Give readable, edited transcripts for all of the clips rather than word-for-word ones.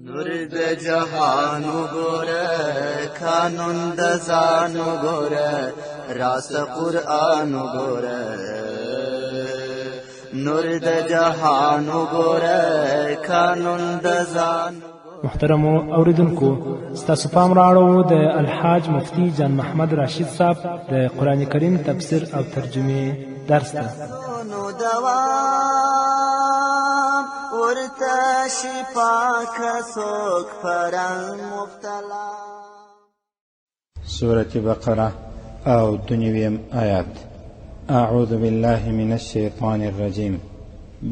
نور د جهان وګوره، قانون د ځان وګوره، راس قرآن وګوره. نور د جهان وګوره، قانون د ځان. محترمو اوریدونکو، ستاسو پام رااړوو د الحاج مفتي جان محمد راشد صاحب د قرآن کریم تفسیر او ترجمې درس ته. نو دوام ورته شي پاک څوک پرنګ مبتلا. سورة بقرة أو دنيويم آيات. أعوذ بالله من الشيطان الرجيم.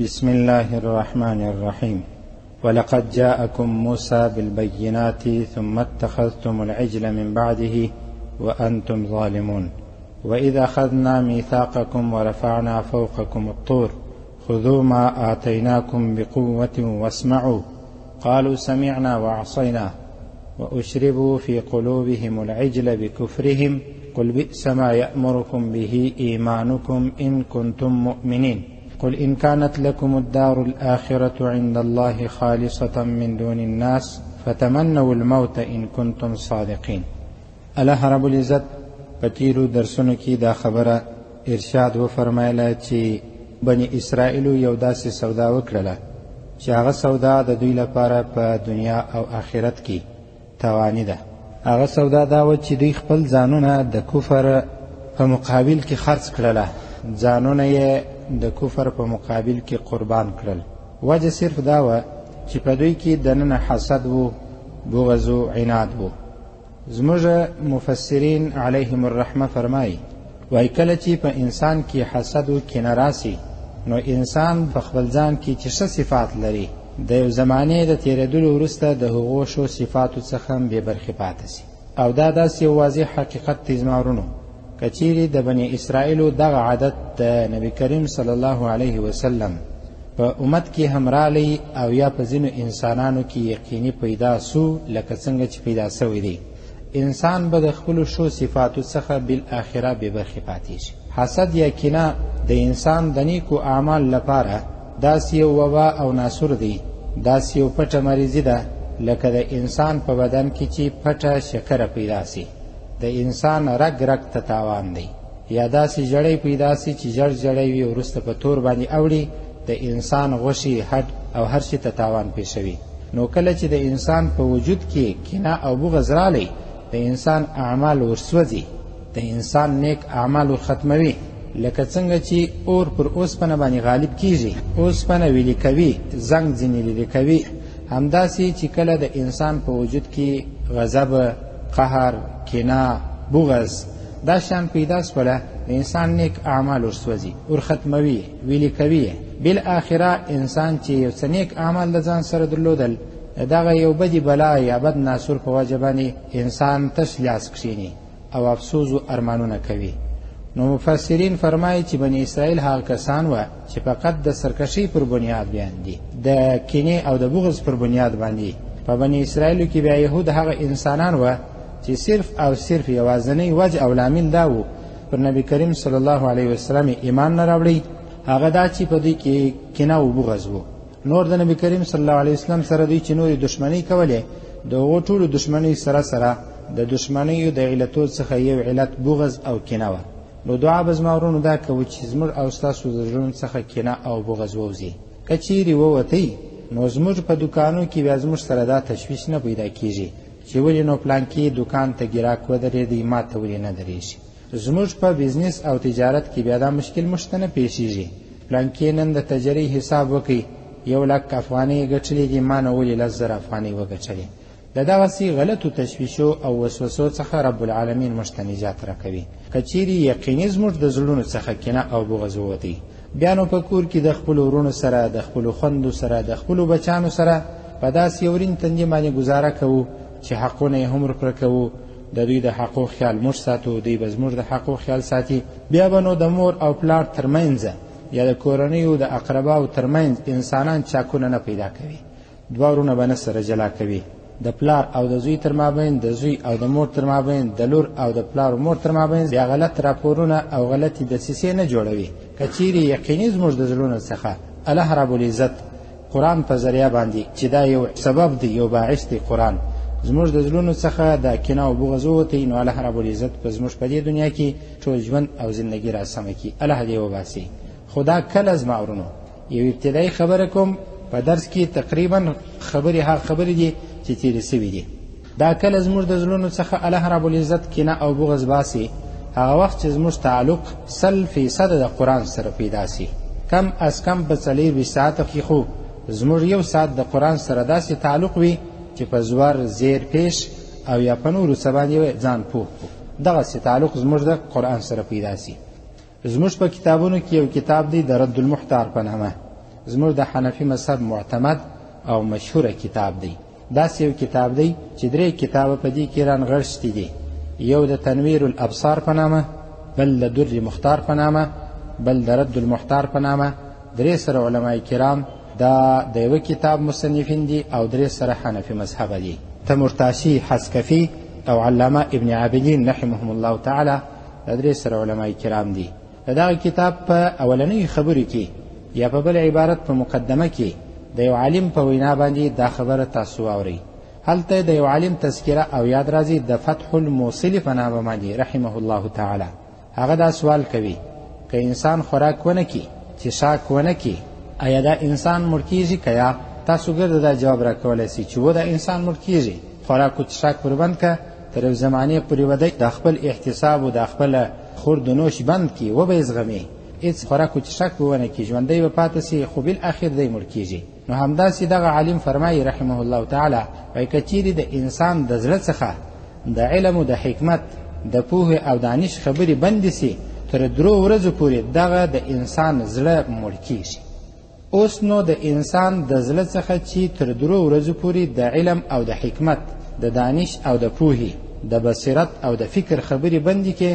بسم الله الرحمن الرحيم. ولقد جاءكم موسى بالبينات ثم اتخذتم العجل من بعده وأنتم ظالمون. وإذا أخذنا ميثاقكم ورفعنا فوقكم الطور خذوا ما آتيناكم بقوة واسمعوا قالوا سمعنا وعصينا وأشربوا في قلوبهم العجل بكفرهم قل بئس ما يأمركم به إيمانكم إن كنتم مؤمنين. قل إن كانت لكم الدار الآخرة عند الله خالصة من دون الناس فتمنوا الموت إن كنتم صادقين. الله رب العزت په تیرو درسونو کې دا خبره ارشاد وفرمایله چې بني اسرائیلو یو داسې سودا وکړله چې هغه سودا د دوی لپاره په دنیا او آخرت کې تواني ده. هغه سودا دا وه چې دوی خپل ځانونه د کفر په مقابل کې خرڅ کړله، ځانونه یې د کفر په مقابل کې قربان کړل. وجه صرف دا وه چې په دوی کې دننه حسد و، بغض و، عناد و. زموږ مفسرین علیهم الرحمه فرمایي، وایي کله چې په انسان کې حسد و کینه راسي نو انسان په خپل ځان کې چې ښه صفات لري د یو زمانې د تېرېدلو وروسته د هغو ښو صفاتو څخه هم بې برخې پاته سي. او دا داسې یو واضح حقیقت دی زما وروڼو، که چیرې د بني اسرائیلو دغه عادت د نبی کریم صلی الله علیه وسلم په امت کې هم رالی او یا په ځینو انسانانو کې یقیني پیدا سو لکه څنګه چې پیدا سوی دی، انسان به د خپلو ښو صفاتو څخه بالاخره بې برخې پاتې شي. حسد یا کینه د انسان د نیکو اعمال لپاره داسې یو وبا او ناسور دی، داسې یو پټه مریضي ده لکه د انسان په بدن کې چې پټه شکره پیدا سي، د انسان رګ رګ ته تاوان دی. یا داسې ژړی پیدا سي چې ژړ ژړی وي، وروسته په تور باندې اوړي، د انسان غوښې، هډ او هر شي ته تاوان پېښوي. نو کله چې د انسان په وجود کې کینه او بغض رالی، د انسان اعمال ورسوځي، د انسان نیک اعمال ورختموي. لکه څنګه چې اور پر اوسپنه باندې غالب کیږي، اوسپنه ویلي کوي، زنګ ځینې لیرې کوي، همداسې چې کله د انسان په وجود کې غضب، قهر، کینه، بغض دا شیان پیدا سوله، د انسان نیک اعمال ورسوځي، ورختموي، ویلي کوي. بالاخره انسان چې یو څه نیک اعمال د ځان سره درلودل، دغه یو بدې بلا یا بد ناسور په وجه باندې انسان تش لاس کښېني او افسوس و ارمانونه کوي. نو مفسرین فرمایي چې بني اسرائیل هغه کسان وه چې فقط د سرکشۍ پر بنیاد باندې، د کینې او د بغض پر بنیاد باندې. په بني اسرائیلو کې بیا یهود هغه انسانان وه چې صرف او صرف یوازنۍ وجه او لامل دا و پر نبی کریم صلی الله علیه وسلم ایمان نه راوړي، هغه دا چې په دوی کې کینه او بغض و. نور د نبی کریم صلی الله علیه وسلم سره دوی چې نورې دښمنۍ کولې، د هغو ټولو دښمنۍ سره سره د دښمنیو د علتو څخه یو علت بغض او کینه وه. نو دعا به زما وروڼو دا کوو چې زموږ او ستاسو د زړونو څخه کینه او بغض ووځي. که چیرې ووتی نو زموږ په دوکانو کې بیا زموږ سره دا تشویش نه پیدا کیږي چې ولې نو پلانکي دوکان ته ګراک ودرېدی، ما ته ولې نه درېږي. زموږ په بزنس او تجارت کې بیا دا مشکل موږ ته نه پېښېږي، پلانکي نن د تجرۍ حساب وکړي، 1 لک افغانۍ یې ګټلې دي، ما نه ولې 10,000 افغانۍ وګټلې. د دغسې غلطو تشویشو او وسوسو څخه رب العالمین موږ ته نجات راکوي. که چیرې یقیني زموږ د زړونو څخه کینه او بغض ووتی، بیا نو په کور کې د خپلو وروڼو سره، د خپلو خوندو سره، د خپلو بچانو سره په داسې یو ورین تندي باندې ګزاره کوو چې حقونه یې هم ورپوره کوو، د دوی د حقو خیال موږ ساتو، دوی به زموږ د حقو خیال ساتي. بیا به نو د مور او پلار ترمنځ یا د کورنیو د اقرباو ترمنځ انسانان چاکونه نه پیدا کوي، دوه وروڼه به نه سره جلا کوي، د پلار او د زوی تر مابین، د زوی او د مور تر مابین، د لور او د پلار مور تر مابین بیا غلط راپورونه او غلطې دسیسې نه جوړوي. که چیرې یقیني زموږ د زړونو څخه الله رب العزت قرآن په ذریعه باندې چې دا یو سبب دی، یو باعث دی، قرآن زموږ د زړونو څخه د کینه او بغض ووتی، نو الله رب العزت په زموږ په دې دنیا کې ټول ژوند او زندګي را سمه کړي، الله دې وباسي. خو دا کله زما ورونو یو ابتدایي خبره کوم، په درس کې تقریبا خبرې هغه خبرې دي چې تېرې سوي دي. دا کله زموږ د زړونو څخه الله رب العزت کینه او بغض باسي، هغه وخت چې زموږ تعلق 100% د قرآن سره پیدا سي. کم از کم په 24 ساعته کې خو زموږ یو ساعت د قرآن سره داسې تعلق وي چې په زور زیر پیش او یا په نورو څه باندې ځان پوه کړو. دغسې تعلق زموږ د قرآن سره پیدا سي. زموږ په کتابونو کې یو کتاب دی د رد المحتار په نامه، زموږ د حنفي مذهب معتمد او مشهوره کتاب دی. داسې یو کتاب دی چې درې کتابه په دې کې رانغښتي دي، یو د تنویر الابصار په نامه، بل د در مختار په نامه، بل د رد المحتار په نامه. درې سره علماء کرام دا د یوه کتاب مصنفین دي او درې سره حنفي مذهبه دي. تمرتاشي، حسکفي او علامه ابن عابدین رحمهم الله تعالی دا درې سره علماء کرام دي. د دغه کتاب په اولنیو خبرو کې یا په بل عبارت په مقدمه کې د یو عالم په وینا باندې دا خبره تاسو واورئ. هلته د یو عالم تذکره او یاد راځي د فتح الموصل په نامه باندې رحمه الله تعالی. هغه دا سوال کوي که انسان خوراک ونه کړي، څښاک ونه کړي، ایا دا انسان مړ کیږي که یا؟ تاسو ګرده دا جواب راکولی سئ چې و دا انسان مړ کیږي. خوراک و څښاک پر بند که، تر یو زمانې پورې به دی د خپل احتساب او د خپل خورد و نوش بند کړي، وبه یې زغمي، هېڅ خوراک و څښاک به ونه کړي، ژوندی به پاته سي، خو بالاخر دی مړ کیږي. نو همداسې دغه عالم فرمایي رحمه الله تعالی، وایي که چیرې د انسان د زړه څخه د علم او د حکمت د پوهې او دانش خبرې بندې سي، تر درو ورځو پورې دغه د انسان زړه مړ کیږي. اوس نو د انسان د زړه څخه چې تر درو ورځو پورې د علم او د حکمت، د دانش او د پوهې، د بصیرت او د فکر خبرې بندې کې،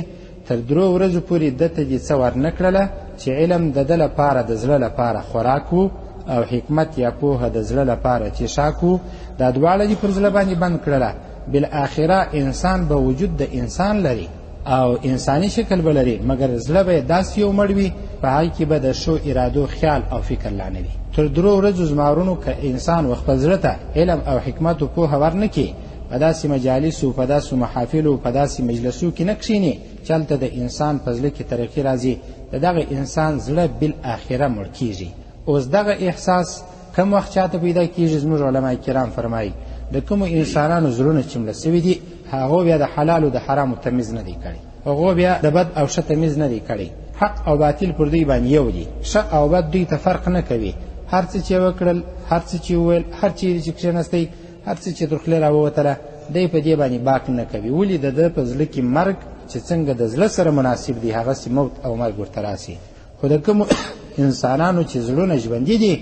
تر درو ورځو پورې ده ته دې څه ورنه کړله چې علم د ده لپاره د زړه لپاره خوراک و او حکمت یا پوهه د زړه لپاره څښاک و، دا دواړه دې پر زړه باندې بند کړله، بالاخره انسان به وجود د انسان لري او انساني شکل به لري، مګر زړه به یې داسې یو مړ وي په هغې کې به د ښو ارادو خیال او فکر لا نه وي. تر درو ورځو زما وروڼو که انسان و خپل زړه ته علم او حکمت و پوهه ورنه کړي، په داسې مجالسو، په داسې محافلو، په داسې مجلسو کې نه کښېني چې هلته د انسان په زړه کې ترقي راځي، د دغه انسان زړه بالاخره مړ کیږي. اوس دغه احساس کم وخت چاته پیدا کیږي؟ زموږ علما کرام فرمایي د کومو انسانانو زړونه چې مړه سوي دي، هغو بیا د حلالو د حرامو تمیز نه دی کړی، هغو بیا د بد او ښه تمیز نه دی کړی. حق او باطل پر دوی باندې یو دي، ښه او بد دوی ته فرق نه کوي. هر څه چې وکړل، هر څه چې وویل، هر چیرې چې کښېناستی، هر څه چې تر خولې راووتله، دی په دې باندې باک نه کوي. ولې؟ د ده په زړه کې مرګ چې څنګه د زړه سره مناسب دی، هغسې موت او مرګ ورته راسي. خو د کومو انسانانو چې زړونه ژوندي دي،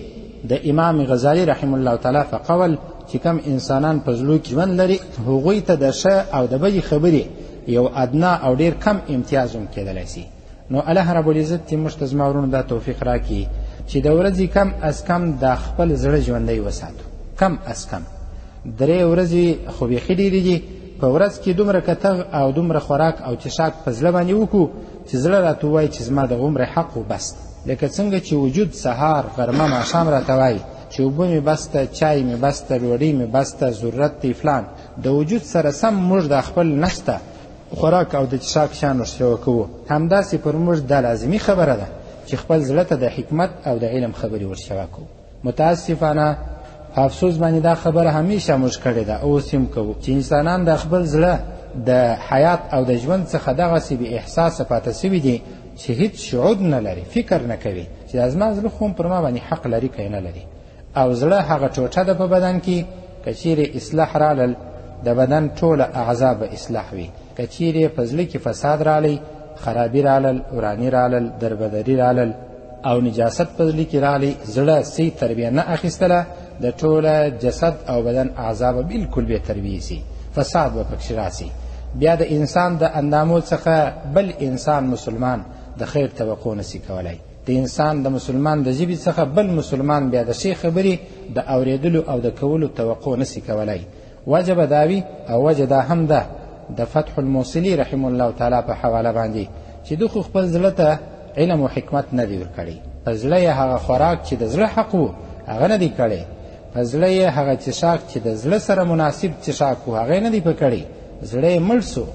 د امام غزالي رحم الله تعالی په قول چې کم انسانان په زړو کې ژوند لري، هغوی ته د ښه او د بدې خبرې یو ادنا او ډېر کم امتیاز هم کېدلی سي. نو الله رب العزت دې موږ ته زما وروڼو دا توفیق راکړي چې د ورځې کم از کم د خپل زړه ژوندی وساتو. کم از کم درې ورځې خو بیخي ډېرې دي، په ورځ کې دومره کتغ او دومره خوراک او څښاک په زړه باندې وکړو چې زړه راته ووایي چې زما د عمر حق و بس. لکه څنګه چې وجود سهار، غرمه، ماښام راته وایي چې اوبه مې بس ته، چای مې بس ته، ډوډۍ مې بس ته، ضرورت دی فلان، د وجود سره سم موږ د خپل نفس ته خوراک او د څښاک شیان ورسره کوو. همداسې پر موږ دا لازمي خبره ده چې خپل زړه ته د حکمت او د علم خبرې ورسره کوو. متاسفانه په افسوس باندې دا خبره همیشه موږ کړې ده، اوس هم کوو، چې انسانان د خپل زړه د حیات او د ژوند څخه دغسې بې احساسه پاته سوي دي چې هیڅ شعور نه لري، فکر نه کوي چې دا زما زړه خو هم پر ما باندې حق لري که نه لري. او زړه هغه ټوټه ده په بدن کې، که چیرې اصلاح رالل د بدن ټوله اعضا به اصلاح وي، که چیرې په زړه کې فساد رالی، خرابي رالل، وراني رالل، دربدري رالل او نجاست په زړه کې رالی، زړه صحیح تربیه نه اخیستله، د ټوله جسد او بدن اعضا به بالکل بې تربیې سي، فساد به پکښې راسي. بیا د انسان د اندامو څخه بل انسان مسلمان د خیر توقع نسي کولای. د انسان د مسلمان د ژبې څخه بل مسلمان بیا د ښې خبرې د اورېدلو او د کولو توقع نسي کولای. وجه به دا وي او وجه دا هم ده د فتح الموصلي رحمه الله تعالی په حواله باندې چې ده خو خپل زړه ته علم او حکمت نه دی ورکړی، په زړه یې هغه خوراک چې د زړه حق و هغه نه دی کړی. په زړه یې هغه څښاک چې د زړه سره مناسب څښاک و هغه نه دی په کړی، زړه یې مړ سو.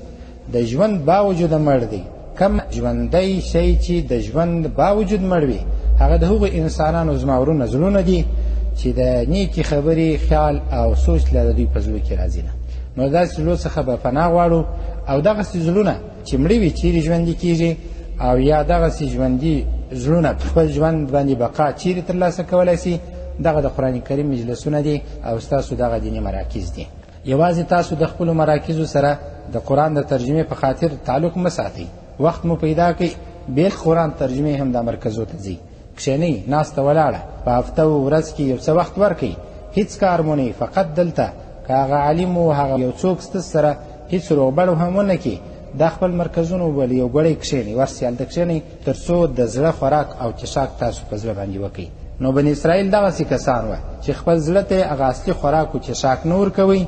د ژوند باوجود مړ دی. کم ژوندی شی چې د ژوند باوجود مړ وي هغه د هغو انسانانو زما ورونه زړونه دي چې د نیکې خبرې خیال او سوچ له دوی په زړه کې راځي نه. نو داسې زړو څخه به پناه غواړو. او دغسې زړونه چې مړه وي چیرې ژوندي کیږي، او یا دغسې ژوندي زړونه په خپل ژوند باندې بقا چیرې ترلاسه کولی سي، دغه د قرآن کریم مجلسونه دي او ستاسو دغه دیني مراکز دي. یوازې تاسو د خپلو مراکزو سره د قرآن د ترجمې په خاطر تعلق مه ساتئ، وخت مو پیدا کړئ، بېل قرآن ترجمې هم دا مرکزو ته ځئ، کښېنئ، ناسته ولاړه په هفته او ورځ کې یو څه وخت ورکئ، هیڅ کار مو نه، فقط دلته که هغه عالم و هغه یو څوک ستاسو سره هیڅ روغبړ هم ونه کړي، دا خپل مرکزونو وبولئ، یو ګړی کښېنئ، ورسئ هلته کښېنئ تر څو د زړه خوراک او څښاک تاسو په زړه باندې وکئ. نو بني اسرائیل دغسې کسان وه چې خپل زړه ته یې هغه اصلي خوراک و څښاک نه ورکوئ،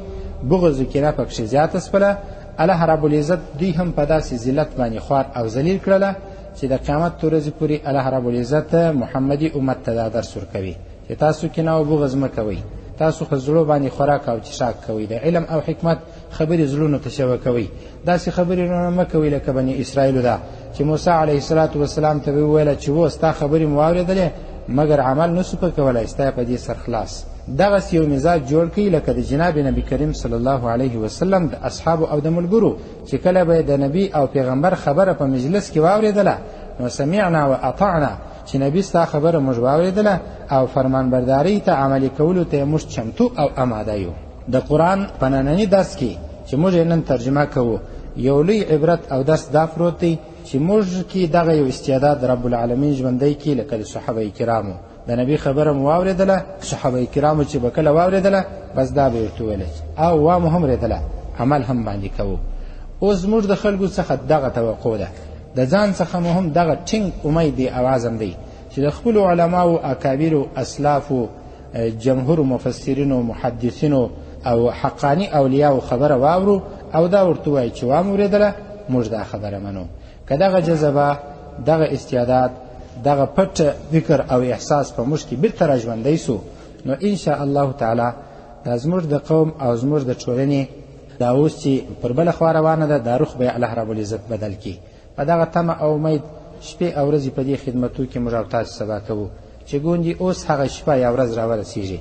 بغض و کینه پکښې زیاته سوله. الله رب العزت دوی هم په داسې ذلت باندې خوار او ذلیل کړله چې د قیامت تر ورځې پورې الله رب العزت محمدي امت ته دا درس ورکوي چې تاسو کینه او بغض مه کوئ، تاسو په زړو باندې خوراک او څښاک کوئ، د علم او حکمت خبرې زړونو ته شوه کوئ، داسې خبرې نه مه کوئ لکه بني اسرائیلو ده چې موسی علیه الصلاة والسلام ته به وویله چې و ستا خبرې مو واورېدلې مګر عمل نه سو په کولی، ستا په دې سر خلاص. دغسې یو مزاج جوړ کړئ لکه د جناب نبي کریم صلی الله علیه وسلم د اصحابو او د ملګرو چې کله به د نبي او پیغمبر خبره په مجلس کې واورېدله نو سمعنا و اطعنا، چې نبي ستا خبره موږ واورېدله او فرمانبردارۍ ته عملي کولو ته یې موږ چمتو او اماده یو. د قرآن په ننني درس کې چې موږ یې نن ترجمه کوو یو لوی عبرت او درس دا پروت دی چې موږ کې دغه یو استعداد رب العالمین ژوندی کړي لکه د صحابه کرامو. د نبي خبره مو واورېدله، صحابه کرامو چې به کله واورېدله بس دا به یې ورته وویله او وا مو هم رېدله، عمل هم باندې کوو. اوس زموږ د خلکو څخه دغه توقع ده، د ځان څخه مو هم دغه ټینګ امید دی او عزم دی چې د خپلو علماو، اکابرو، اسلافو، جمهور مفسرینو، محدثینو او حقاني اولیاو خبره واورو او دا ورته ووایو چې وامو اورېدله موږ دا خبره منو. که دغه جذبه، دغه استعداد، دغه پټ فکر او احساس په موږ کې بیرته راژوندی سو نو ان شاء الله تعالی دا زموږ د قوم او زموږ د ټولنې دا اوس چې پر بله خوا روانه ده دا رخ به یې الله رب العزت بدل کړي. په دغه تمه او امید شپې او ورځې په دې خدمتو کې موږ او تاسو سبا کوو چې ګوندې اوس هغه شپه یا ورځ راورسیږي،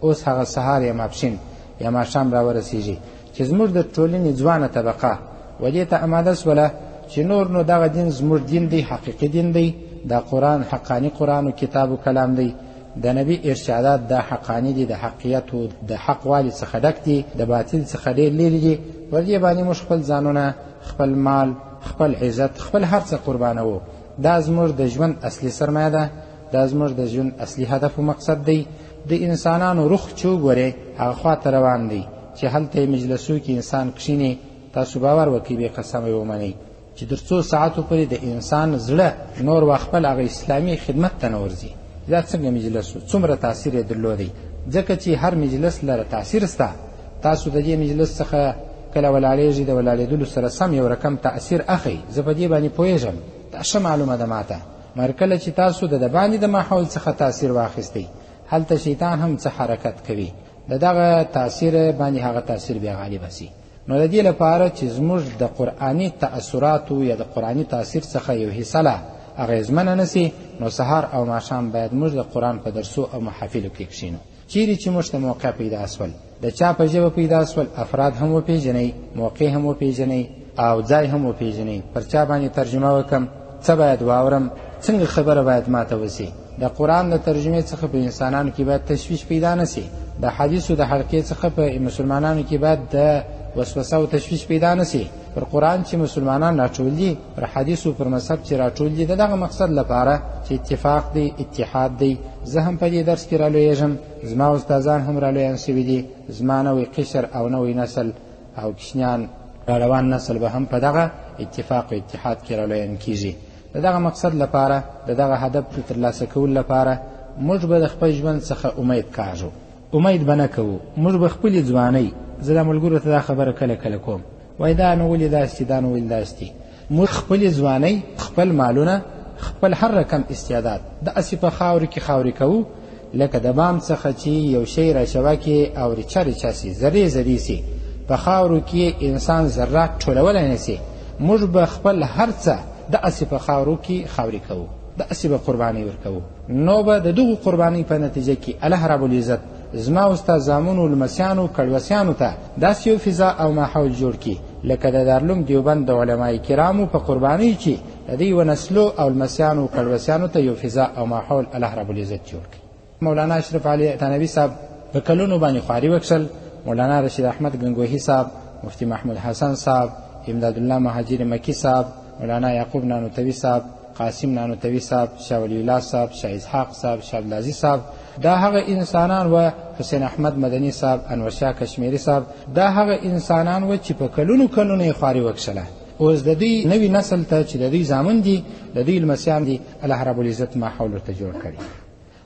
اوس هغه سهار یا ماپښین یا ماښام راورسیږي چې زموږ د ټولنې ځوانه طبقه و دې ته اماده سوله چې نور نو دغه دین زموږ دین دی، حقیقي دین دی، دا قرآن حقاني قرآن و کتاب و کلام دی، د نبي ارشادات دا حقاني دي، د حقیت و د حق والي څخه ډک دي، د باطل څخه ډېر لیرې دي. پر دې باندې موږ خپل ځانونه، خپل مال، خپل عزت، خپل هر څه قربانوو. دا زموږ د ژوند اصلي سرمایه ده، دا زموږ د ژوند اصلي هدف و مقصد دی. د انسانانو رخ چې وګورې هغه خواته روان دی چې هلته یې مجلسو کې انسان کښیني، تاسو باور وکړئ، بې قسمه یې ومنئ چې تر څو ساعتو پورې د انسان زړه نور وا خپل هغه اسلامي خدمت ته نه ورځي. دا څنګه مجلس و، څومره تاثیر یې درلودی؟ ځکه چې هر مجلس لره تاثیر سته. تاسو د دې مجلس څخه کله ولاړېږئ، د ولاړېدلو سره سم یو رقم تاثیر اخئ، زه په دې باندې پوهېږم، دا ښه معلومه ده ماته. مګر کله چې تاسو د دباندې د ماحول څخه تاثیر واخیستئ، هلته شیطان هم څه حرکت کوي، د دغه تاثیر باندې هغه تاثیر بیا غالبه سي. نو د دې لپاره چې زموږ د قرآني تأثراتو یا د قرآني تاثیر څخه یو حصه لا اغېزمنه نه سي، نو سهار او ماښام باید موږ د قرآن په درسو او محافلو کې کښېنو. چیرې چې موږ ته موقع پیدا سول، د چا په ژبه پیدا سول، افراد هم وپېژنئ، موقع هم وپېژنئ او ځای هم وپېژنئ. پر چا باندې ترجمه وکم، څه باید واورم، څنګه خبره باید ماته وسي. د قرآن د ترجمې څخه په انسانانو کې باید تشویش پیدا نه سي، د حدیثو د حلقې څخه په مسلمانانو کې باید د وسوسه او تشویش پیدا نه سي. پر قرآن چې مسلمانان راټول دي، پر حدیثو پر مذهب چې راټول دي، د دغه مقصد لپاره چې اتفاق دی، اتحاد دی. زه هم په دې درس کې رالویږم، زما استادان هم رالویان سوي دي، زما نوی قشر او نوی نسل او کوچنیان روان نسل به هم په دغه اتفاق او اتحاد کې رالویان کیږي. د دغه مقصد لپاره، د دغه هدف د ترلاسه کولو لپاره موږ به د خپل ژوند څخه امید کاږو، امید به نه کوو، موږ به خپلې ځوانۍ. زه دا ملګرو ته دا خبره کله کله کوم، وایي دا نو ولې داسې دي، دا نو ولې داسې دي. موږ خپلې ځوانۍ، خپل مالونه، خپل هر رقم استعداد داسې په خاورې کې خاورې کوو لکه د بام څخه چې یو شی راشوه کې او ریچه ریچه سي، ذرې ذرې سي، په خاورو کې انسان ذرات ټولولی نه سي. موږ به خپل هر څه داسې په خاورو کې خاورې کوو، داسې به قربانۍ ورکوو. نو به د دغو قربانۍ په نتیجه کې الله رب العزت زما او ستا زامنو، لمسیانو، کړوسیانو ته داسې یو فضا او ماحول جوړ کړي لکه د دارالعلوم دیوبند د علمای کرامو په قربانۍ چې د دوی و نسلو او لمسیانو کړوسیانو ته یو فضا او ماحول الله رب العزت جوړ کړي. مولانا اشرف علي ثانوي صاحب په کلونو باندې خواري وکښل، مولانا رشید احمد ګنګوهي صاحب، مفتي محمود حسن صاحب، امداد الله مهاجر مکي صاحب، مولانا یعقوب نانوتوي صاحب، قاسم نانوتوي صاحب، شاه ولی الله صاحب، شاه اسحاق صاحب، شاه عبدالعزیز صاحب، دا هغه انسانان و، حسین احمد مدني صاحب، انور شاه کشمیري صاحب، دا هغه انسانان و چې په کلونو کلونو یې خواري وکښله. اوس د دوی نوي نسل ته چې د دوی زامن دي، د دوی لمسیان دي، الله رب العزت ماحول ورته جوړ کړي.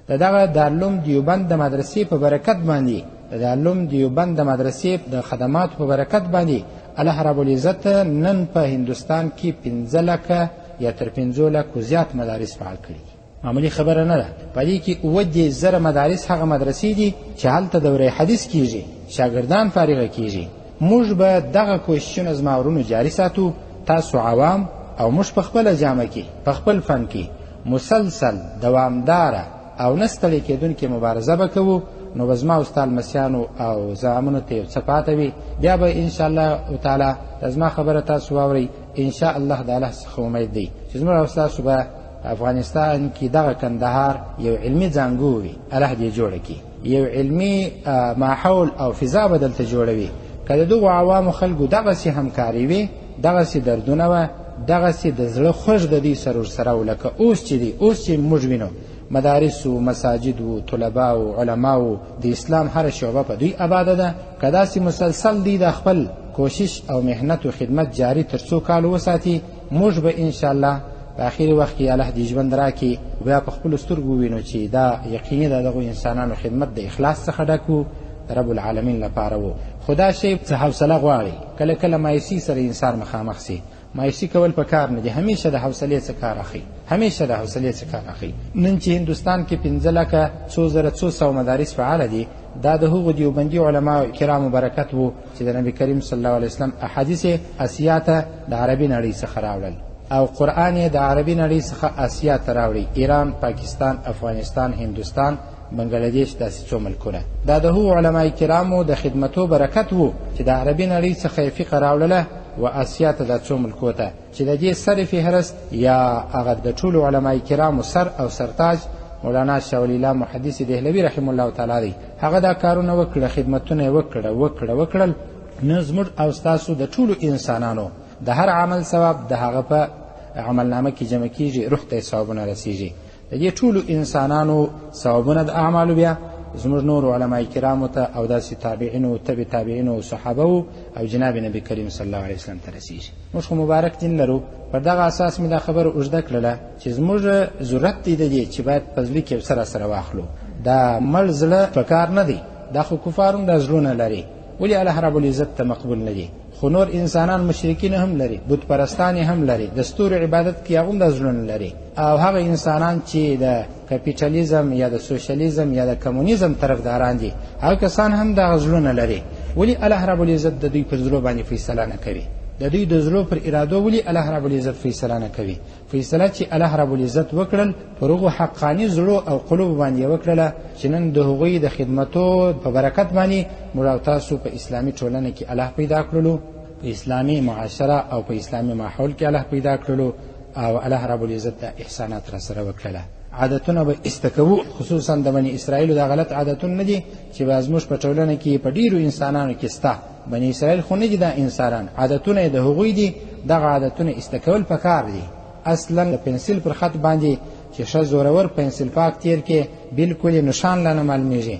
د دغه دارالعلوم دیوبند د مدرسې په برکت باندې، د دارالعلوم دیوبند د مدرسې د خدماتو په برکت باندې الله رب العزت نن په هندوستان کې 5 لکه یا تر 5 لکو زیات مدارس فعال کړي دي. معمولي خبره نه ده. په دې کې 37,000 مدارس هغه مدرسې دي چې هلته دوره حدیث کیږي، شاګردان فارغه کیږي. موږ به دغه کوششونه زما ورونو جاري ساتو. تاسو عوام او موږ په خپله جامه کې، په خپل فن کې مسلسل دوامداره او نه ستړې کېدونکې مبارزه به کوو. نو به زما او ستا لمسیانو او زامنو ته یو څه پاته وي. بیا به انشاءالله تعالی د زما خبره تاسو واورئ. انشاءالله د الله څخه امید دی چې زموږ او ستاسو به افغانستان کې دغه کندهار یو علمي ځانګو وي، الله دې جوړه کړي، یو علمي ماحول او فضا به دلته جوړوي. که د دغو عوامو خلکو دغسې همکاري وي، دغسې دردونه وه، دغسې د زړه خوښ د دوی سره ورسره و، لکه اوس چې دی، اوس چې موږ وینو مدارسو، مساجدو، طلباو، علماو، د اسلام هره شعبه په دوی آباده ده. که داسې مسلسل دوی د خپل کوشش او محنت و خدمت جاري تر څو کالو وساتي، موږ به انشاءالله په اخري وخت کې الله دې ژوند راکړي، بیا په خپلو سترګو ووینو چې دا یقیني د دغو انسانانو خدمت د اخلاص څخه ډک و، د رب العالمین لپاره و. خو دا شی څه حوصله غواړي. کله کله مایوسي سره انسان مخامخ سي. مایوسي کول په کار نه دي، همیشه د حوصلې څخه کار اخلي، همیشه د حوصلې څخه کار اخلي. نن چې هندوستان کې 5 لکه څو زره څو سوه مدارس فعاله دي، دا د هغو دیوبندي علماو کرامو برکت و چې د نبي کریم صلی الله علیه وسلم احادیث یې اسیا ته د عربي نړۍ څخه راوړل او قرآن یې د عربي نړۍ څخه اسیا ته راوړي، ایران، پاکستان، افغانستان، هندوستان، بنګلادیش، داسې څو ملکونه. دا د هغو علماء کرامو د خدمتو برکت و چې د عربي نړۍ څخه یې فقه راوړله و اسیا ته دا څو ملکو ته، چې د دې سر فهرست یا هغه د ټولو علماء کرامو سر او سرتاج مولانا شاه ولی الله محدث دهلوي رحمه الله تعالی دی. هغه دا کارونه وکړه، خدمتونه یې وکړه وکړه وکړل. نن زموږ او ستاسو د ټولو انسانانو د هر عمل ثواب د هغه په عملنامه کې جمع کیږي، روح ته یې ثوابونه رسیږي. د دې ټولو انسانانو ثوابونه د اعمالو بیا زموږ نورو علماء کرامو ته او داسې تابعینو، تبع تابعینو، صحابه او جناب نبی کریم صلی الله علیه وسلم ته رسیږي. موږ خو مبارک دین لرو. پر دغه اساس مې دا خبره اوږده کړله چې زموږ ضرورت دی د دې چې باید په زړه کې یو څه راسره واخلو. دا مړ زړه په کار نه دی، دا خو کفار هم دا زړونه لري، ولې الله رب العزت ته مقبول نه دي؟ خو نور انسانان مشرکین هم لري، بت پرستان هم لري، د ستورو عبادت کې هغه هم دا زړونه لري. او هغه انسانان چې د کپیټالیزم یا د سوشلیزم یا د کمونیزم طرفداران دي، هغه کسان هم دغه زړونه لري. ولې الله رب العزت د دوی پر زړو باندې فیصله نه کوي؟ د دوی د زړو پر ارادو ولې الله رب العزت فیصله نه کوي؟ فیصله چې الله رب العزت وکړل پر هغو حقاني زړو او قلوبو باندې یې وکړله چې نن د هغوی د خدمتو په برکت باندې موږ او تاسو په اسلامي ټولنه کې الله پیدا کړلو، په اسلامي معاشره او په اسلامي ماحول کې الله پیدا کړلو او الله رب العزت دا احسانات را سره وکړله. عادتونه به ایسته کوو، خصوصا د بني اسرائیلو دا غلط عادتونه نه دي چې به زموږ په ټولنه کې په ډېرو انسانانو کې سته. بني اسرائیل خو نه دي دا انسانان، عادتونه یې د هغوی دي، دغه عادتونه ایسته کول پکار دي. اصلا د پنسل پر خط باندې چې ښه زورور پنسل پاک تیر کې بالکل یې نښان لا نه معلومیږي،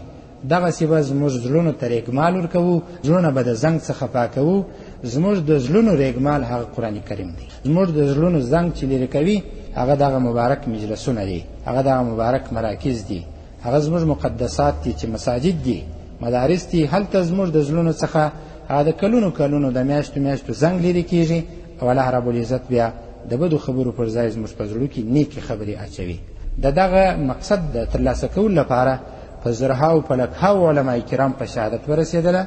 دغسې به زموږ زړونو ته ریګمال ورکوو، زړونه به د زنګ څخه پاکوو. زموږ د زړونو ریګمال هغه قرآن کریم دی. زموږ د زړونو زنګ چې لیرې کوي هغه دغه مبارک مجلسونه دي، هغه دغه مبارک مراکز دي، هغه زموږ مقدسات دي چې مساجد دي، مدارس دي. هلته زموږ د زړونو څخه هغه د کلونو کلونو د میاشتو میاشتو زنګ لیرې کیږي او الله رب العزت بیا د بدو خبرو پر ځای زموږ په زړو کې نیکې خبرې اچوي. د دغه مقصد د ترلاسه کولو لپاره په زرهاو په لکهاو علما کرام په شهادت ورسېدله،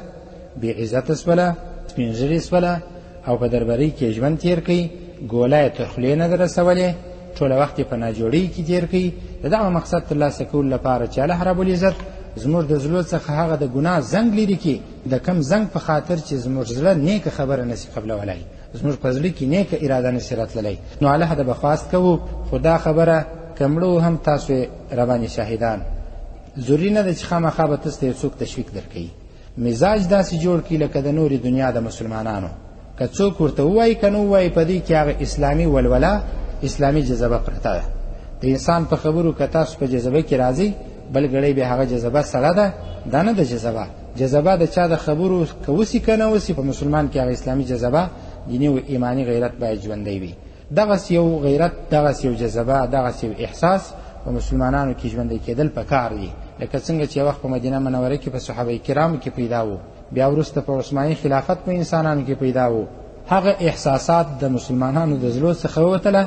بې عزته سوله، سپین ږیري سوله او په دربرۍ کې ژوند تېر کړي، ګوله یې تر خولې نه ده رسولې، ټوله وخت یې په ناجوړۍ کې تېر کړي. د دغه مقصد ترلاسه کولو لپاره چې الله رب العزت زموږ د زړو څخه هغه د ګناه زنګ لیرې کړي، د کم زنګ په خاطر چې زموږ زړه نیکه خبره نسي قبلولای، زموږ په زړه کې نیکه اراده نسي راتللی، نو الله ته به خواست کوو. خو دا خبره که مړو هم تاسو یې راباندې شاهدان، ضروري نه ده چې خامخا به تاسو ته یو څوک تشویق درکوي. مزاج داسې جوړ کړي لکه د نورې دنیا د مسلمانانو، که څوک ورته ووایي که نه ووایي، په دې کې هغه اسلامي ولوله، اسلامي جذبه پرته ده. د انسان په خبرو که تاسو په جذبه کې راځئ، بل ګړی بیا هغه جذبه سړه ده، دا نه ده جذبه. جذبه د چا د خبرو که وسي که نه وسي، په مسلمان کې هغه اسلامي جذبه، دیني او ایماني غیرت باید ژوندی وي. دغسې یو غیرت، دغسې یو جذبه، دغسې یو احساس په مسلمانانو کې ژوندی کېدل پکار دي، لکه څنګه چې یو وخت په مدینه منوره کې په صحابه کرامو کې پیدا وو، بیا وروسته په عثماني خلافت په انسانانو کې پیدا وو. هغه احساسات د مسلمانانو د زړو څخه ووتله،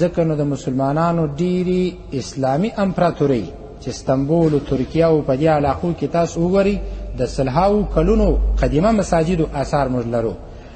ځکه نو د مسلمانانو ډېرې اسلامي امپراتورۍ چې استنبول او ترکیه او په دې علاقو کې تاسو وګورئ، د سلهاو کلونو قدیمه مساجدو آثار موږ لرو.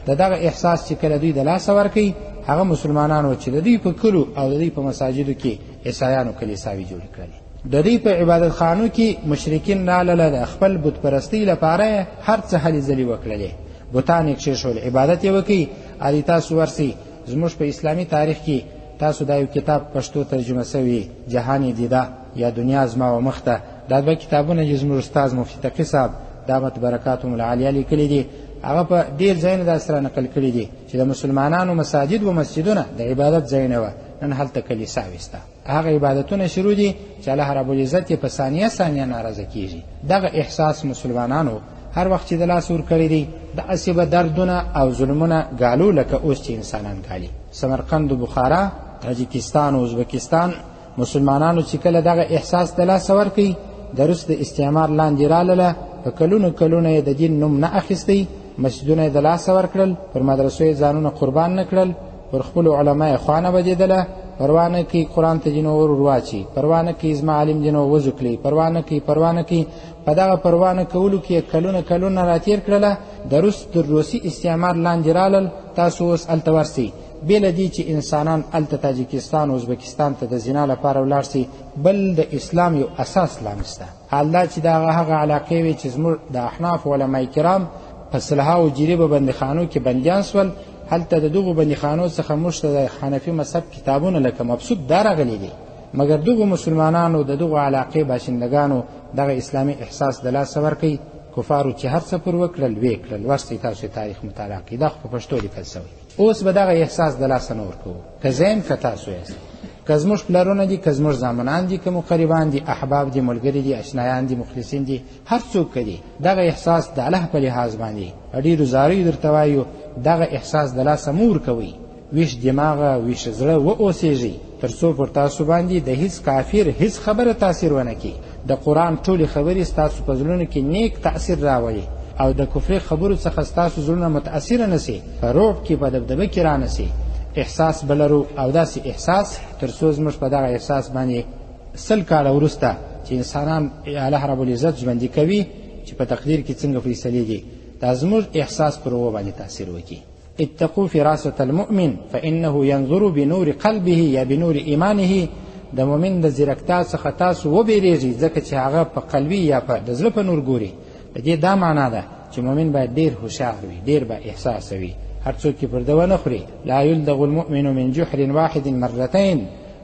د دغه احساس چې کله دوی د لاسه ورکوي، هغه مسلمانانو چې د دوی په کلو او د دوی په مساجدو کې عیسایانو کلیساوې جوړې کړلې، د دوی په عبادت خانو کې مشرکین رالله، د خپل بت پرستۍ لپاره یې هر څه هلې ځلې وکړلې، بتان یې کښېښول، عبادت یې وکړي. ادي تاسو ورسئ زموږ په اسلامي تاریخ کې، تاسو دا یو کتاب پښتو ترجمه سوی، جهان دیده یا دنیا زما و مخته، دا دوه کتابونه چې زموږ استاد مفتي تقي صاحب دامت برکاتهم العالیه لیکلي دي، هغه په ډېر ځایونه داسې را نقل کړي دي چې د مسلمانانو مساجد و مسجدونه د عبادت ځایونه وه، نن هلته کلیساوې سته. هغه عبادتونه شروع دي چې الله رب العزت یې په ثانیه ثانیه ناراضه کیږي. دغه احساس مسلمانانو هر وخت چې د لاس ورکړی دی، داسې به دردونه او ظلمونه ګالو لکه اوس چې انسانان ګالي. سمرقند و بخارا، تاجکستان او ازبکستان مسلمانانو چې کله دغه احساس د لاسه ورکړي، د روس د استعمار لاندې رالله، په کلونو کلونو یې د دین نوم نه اخیستی، مسجدونه یې د لاسه ورکړل، پر مدرسو یې ځانونه قربان نه کړل، پر خپلو علما یې خوا نه بدېدله، پروا نه کوي قرآن ته دې نو ور ورواچي، پروا نه کوي زما عالم دې نو وضو کړي، پروا نه کوي، پروا نه کوي. په دغه پروا نه کولو کې یې کلونه کلونه راتېر کړله، د روس تر روسي استعمار لاندې رالل. تاسو اوس هلته ورسئ، بې له دې چې انسانان هلته تاجکستان او ازبکستان ته د زنا لپاره ولاړ سي، بل د اسلام یو اساس لا نشته. حال دا چې دغه هغه علاقې وې چې زموږ د احنافو علما کرام په سلهاو جریبه بندیخانو کې بندیان سول، هلته د دغو بندیخانو څخه موږ ته د حنفي مذهب کتابونه لکه مبسوط دا راغلي دي. مګر دغو مسلمانانو د دغو علاقې باشندګانو دغه اسلامي احساس د لاسه ورکوي. کفارو چې هر څه پر وکړل ویې کړل. ورسئ تاسو تاریخ مطالعه کړئ، دا خو په پښتو لیکل سوی. اوس به دغه احساس د لاسه نه ورکوو، که زه یم که تاسو یاست، که زموږ پلرونه دي، که زموږ زامنان دي، که مو قریبان دي، احباب دي، ملګري دي، اشنایان دي، مخلصین دي، هر څوک که دي، دغه احساس د الله په لحاظ باندې په ډېرو زاریو درته وایو، دغه احساس د لاسه مه ورکوئ. ویښ دماغه، ویښ زړه و اوسېږئ، تر څو پر تاسو باندې د هیڅ کافر هیڅ خبره تاثیر ونه کړي. د قرآن ټولې خبرې ستاسو په زړونو کې نیک تاثیر راولي او د کفري خبرو څخه ستاسو زړونه متاثره نه سي، په رعب کې په دبدبه کې رانه سي. احساس به لرو او داسې احساس تر څو زموږ په دغه احساس باندې 100 کاله وروسته چې انسانان الله رب العزت ژوندي کوي، چې په تقدیر کې څنګه فیصلې دي، دا زموږ احساس پر هغو باندې تاثیر وکړي. اتقوا فراسة المؤمن فإنه ينظر بنور قلبه یا بنور ایمانه. د مؤمن د ځیرکتیا څخه تاسو وبېرېږئ، ځکه چې هغه په قلبي یا په د زړه په نور ګوري. د دې دا معنا ده چې مؤمن باید ډېر هوښیار وي، ډېر با احساسه وي، هر څوک یې پر ده ونه خوري. لا یلدغ المؤمن من جحر واحد مرتین.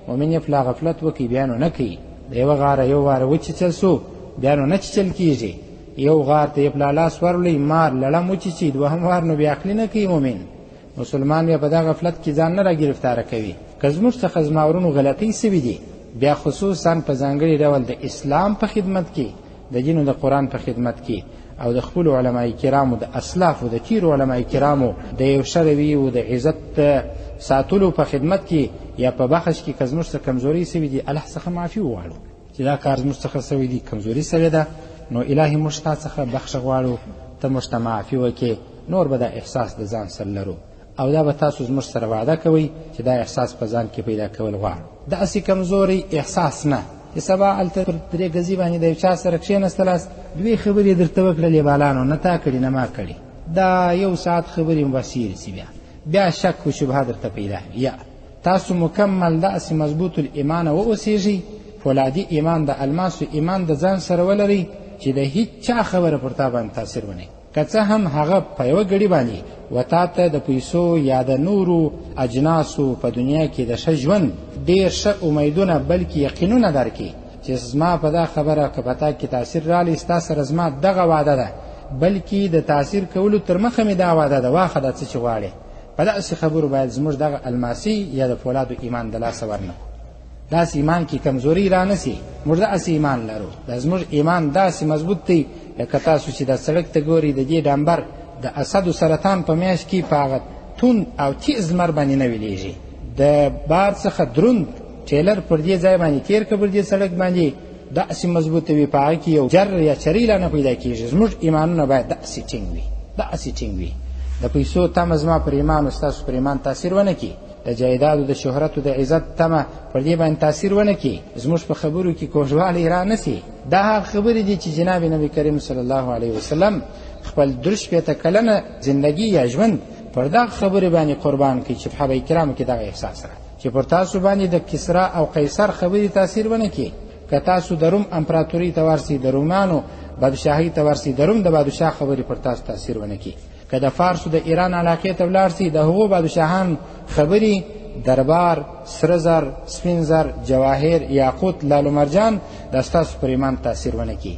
مؤمن یې پلا غفلت وکړي بیا نو نه کوي. د یوه غاره یو واره وچیچل سو بیا نو نه چیچل کېږي. یو غار ته یې پلا لاس وروړي، مار لړم وچیچي، دوهم وار نو بې عقلي نه کوي. مؤمن مسلمان بیا په دغه غفلت کې ځان نه راګرفتاره کوي. که زموږ څخه زما ورونو غلطۍ سوي دي، بیا خصوصا په ځانګړي ډول د اسلام په خدمت کې، د دین او د قرآن په خدمت کې، او د خپلو علماء کرامو، د اسلافو، د تیرو علماء کرامو د یو ښه روي او د عزت ساتلو په خدمت کې یا په بخش کې که زموږ څخه کمزوري سوي دي، الله څخه معافي وغواړو چې دا کار زموږ څخه سوی دی، کمزوري سوې ده، نو الهي موږ ستا څخه بخښه غواړو، ته موږ ته معافي وکړې. نور به دا احساس د ځان سره لرو او دا به تاسو زموږ سره وعده کوئ چې دا احساس په ځان کې پیدا کول غواړو. داسې کمزوری احساس نه، چې سبا هلته پر درې ګزي باندې د یو چا سره کښېناستلاست، دوې خبرې درته وکړلې، بالانو نه تا کړي نه ما کړي، دا یو ساعت خبرې مو بس هېرې سي، بیا شک و شبهه درته پیدا وي. یا تاسو مکمل داسې مضبوط الایمان واوسېږئ، فولادي ایمان د الماسو ایمان د ځان سره ولرئ چې د هیڅ چا خبره پر تا باندې تاثیر ونه کړي. که څه هم هغه په یوه ګړي باندې و تا ته د پیسو یا د نورو اجناسو په دنیا کې د ښه ژوند ډېر ښه امیدونه بلکې یقینونه درکړي چې زما په دا خبره که په تا کې تاثیر رالی، ستا سره زما دغه وعده ده، بلکې د تاثیر کولو تر مخه مې دا وعده ده، واخه دا څه چې غواړې. په داسې خبرو باید زموږ دغه الماسي یا د فولادو ایمان د لاسه ورنه کړو، داسې ایمان کې کمزوري را نه سي. موږ داسې ایمان لرو، دا زموږ ایمان داسې مضبوط دی لکه تاسو چې دا سړک ته ګورئ، د دې ډمبر د اسد سرطان په میاشت کې په هغه توند او تیز لمر باندې نه ویلېږي، د بار څخه دروند ټیلر پر دې ځای باندې تېر که پر دې سړک باندې داسې مضبوط وي، په هغه کې یو جر یا چرۍ لا نه پیدا کېږي. زموږ ایمانونه باید داسې ټینګ وي، داسې ټینګ وي. د پیسو تمه زما پر ایمان او ستاسو پر ایمان تاثیر ونه کړي، د جایدادو د شهرتو د عزت تمه پر دې باندې تاثیر ونه کړي، زموږ په خبرو کې کوږوالی را نه سي. دا هغه خبرې دي چې جناب نبی کریم صلی الله علیه وسلم خپل 63 کلنه زندګي یا ژوند پر دغه خبرې باندې قربان کړي چې صحابه کرامو کې دغه احساس را چې پر تاسو باندې د کسرا او قیصر خبرې تاثیر ونه کړي. که تاسو د روم امپراتوري ته ورسئ، د رومانو بادشاهي ته ورسئ، د روم د بادشاه خبرې پر تاسو تاثیر ونه کړي. که د فارسو د ایران علاقې ته ولاړ سئ، د هغو بادشاهان خبرې، دربار، سره زر، سپین زر، جواهر، یاقوت، لال و مرجان دا ستاسو پر ایمان تاثیر ونه کړي،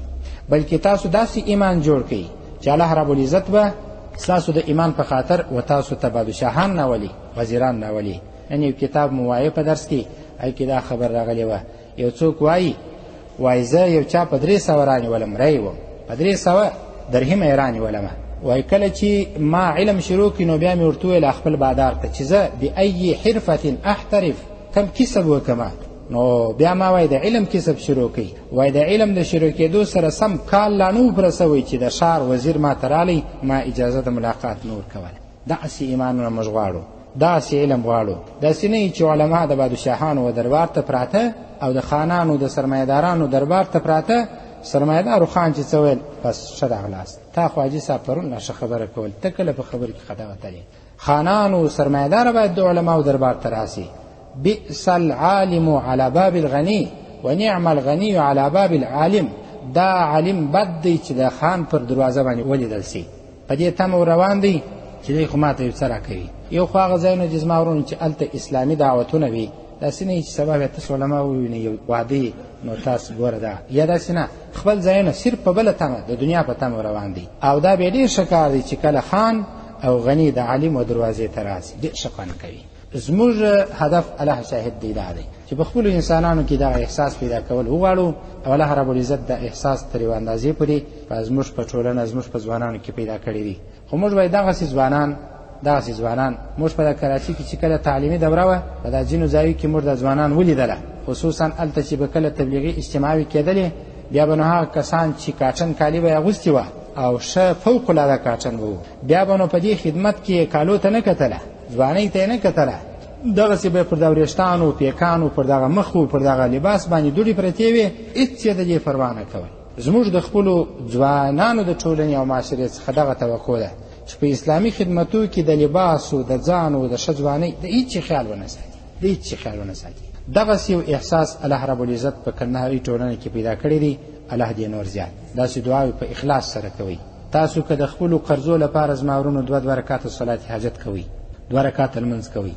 بلکې تاسو داسې ایمان جوړ کړئ چې الله رب العزت به ستاسو د ایمان په خاطر و تاسو ته بادشاهان راولي، وزیران راولي. نن یو کتاب مو وایه په درس کې، هغې کې دا خبر راغلې وه، یو څوک وایي، وایي زه یو چا په 300 رانیولم، ری وم، په 300 درهمه یې رانیولمه. وایي کله چې ما علم شروع کړي نو بیا مې ورته وویل خپل بادار ته چې زه بأي حرفة احترف، کم کسب وکړم؟ نو بیا ما وایي د علم کسب شروع کړي. وایي د علم د شروع کېدو سره سم کال لا نه و پوره سوی چې د ښار وزیر ما ته راغلی، ما اجازه د ملاقات نه ورکوله. داسې ایمانونه موږ غواړو، داسې علم غواړو، داسې نه چې علما د بادشاهانو و دربار ته پراته او د خانانو د سرمایهدارانو دربار ته پراته. سرمایهدارو خان چې څه ویل بس ښه راغلاست، تا خو حاجي صاحب پرون لا ښه خبره کول، ته کله په خبرې کې خطا وتلې. خانانو سرمایهدار باید د علماو دربار ته راسي. بئس العالم على باب الغني ونعم الغني على باب العالم. دا عالم بد دی چې د خان پر دروازه باندې ولیدل سي، په دې تمه ور روان دی چې دی خو ماته یو څه راکوي. یو خو هغه ځایونه چې زما وروڼو چې هلته اسلامي دعوتونه وي، داسې نه چې سبا بیا تاسو علما ووینئ یو واده نو تاسو ګوره دا، یا داسې نه، خپل ځایونه صرف په بله تمه، د دنیا په تمه روان دي. او دا بیا ډېر ښه کار دی چې کله خان او غني د عالم و دروازې ته راسي، ډېر ښه خوند کوي. زموږ هدف الله شاهد دی دا دی چې په خپلو انسانانو کې دغه احساس پیدا کول وغواړو، او الله رب العزت دا احساس تر یوه اندازې پورې په زموږ په ټولنه، زموږ په ځوانانو کې پیدا کړی دی. خو موږ باید دغسې ځوانان، دغسې ځوانان موږ په کراچۍ کې چې کله تعلیمي دوره وه، په دا ځینو ځایو کې موږ دا ځوانان ولیدله، خصوصا هلته چې به کله تبلیغي اجتماعي کېدلې، بیا به نو هغه کسان چې کاټن کالي به یې اغوستي وه او ښه فوق العاده کاټن به وو، بیا به نو په دې خدمت کې یې کالو ته نه کتله، ځوانۍ ته یې نه کتله، دغسې به یې پر دا وریښتانو، پیکانو، پر دغه مخ و پر دغه لباس باندې دوړې پرتې وې، هېڅ یې د دې پروا نه کوله. زموږ د خپلو ځوانانو د ټولنې او معاشرې څخه دغه توقع ده چې په اسلامي خدمتو کې د لباسو، د ځانو، د ښه ځوانۍ د هېڅ شي خیال ونه ساتي، د هېڅ شي خیال ونه ساتي. دغسې یو احساس الله رب العزت په کندهاري ټولنه کې پیدا کړی دی، الله دې نور زیات. داسې دعاوې په اخلاص سره کوئ. تاسو که د خپلو قرضو لپاره زما وروڼو دوه دوه رکعته صلات حاجت کوئ، دوه رکعته لمونځ کوئ،